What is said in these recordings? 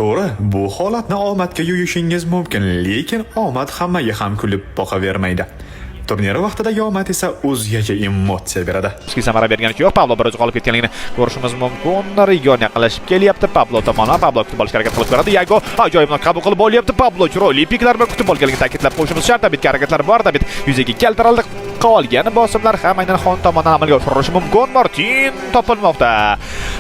To'g'ri, bu holatni omadga yo'yishingiz mumkin, lekin omad hammaga ham kulib boqavermaydi. Turnir vaqtidagi omad esa o'zgacha emotsiya beradi. Hech samara berganicha yo'q. Pablo bir o'zi qolib ketganligini ko'rishimiz mumkin. Region yaqinlashib kelyapti. Pablo tomondan Pablo kutib olishga harakat qilib ko'radi. Yago ajoyib qabul qilib olyapti. Pablo chiroyli piklar bilan kutib olganligini ta'kidlab qo'yishimiz shart. Bitta harakatlar bor, David yuzaga keltirildi. Qolgan bosimlar ham aynan Xon tomonidan amalga oshirilishi mumkin. Martin topilmoqda.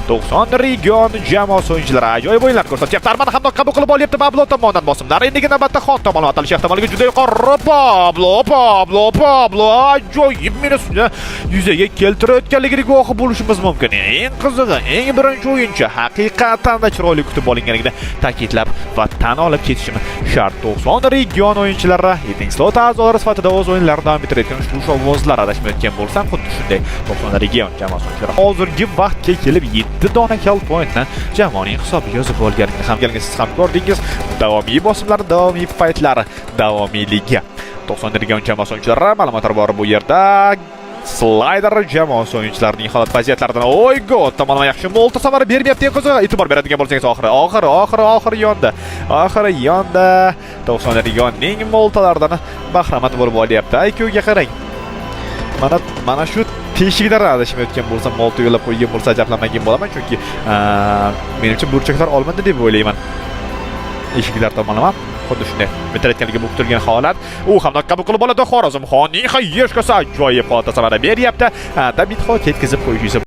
90 Region jamoasi o'yinchilari ajoyib o'yinlar ko'rsatyapti. Arman ham qabul qilib olyapti Pablo tomonidan bosimlar. Endigi navbatda Xon tomonidan atilishi ehtimolligi juda yuqori. Pablo, Pablo, Pablo ajoyib minusni yuzaga keltirayotganligini guvohi bo'lishimiz mumkin. Eng qizig'i, eng birinchi o'yinchi haqiqatan da chiroyli kutib olinganligini ta'kidlab va tan olib ketishim shart. 90 Region o'yinchilari 7 slot a'zolari sifatida o'z o'yinlarini davom ettirayotgan ushbu ovozlar, adashmayotgan bo'lsam, xuddi shunday 90 Region jamoasi o'yinchilari hozirgi vaqtga kelib 7 dona kill pointni jamoaning hisobiga yozib olganligini ham siz ham ko'rdingiz. Davomiy bosimlar, davomiy fightlar davomiyligi. 90 Region jamoasi o'yinchilari, ma'lumotlar bor bu yerda. Slider jamoasi o'yinchilarining holat vaziyatlaridan oy god tomonlama yaxshi molta samara bermayapti. Eng qizig'i, e'tibor beradigan bo'lsangiz, oxiri, oxiri, oxiri, oxiri yondi. Oxiri yondi. 90 Regionning moltalaridan bahramand bo'lib olyapti. IQ ga qarang. Mana shu teshikdan adashmayotgan bo'lsam, molta yo'llab qo'ygan bo'lsa, ajablanmagan bo'laman, chunki menimcha burchaklar olmadi deb o'ylayman. Eshiklar tomonlama xuddi shunday bitirayotganligi bu kutilgan holat. U ham qabul qilib oladi. Xorazm xonning хаешка si ajoyib holatda samara beryapti. David Xo ketkazib qo'yish.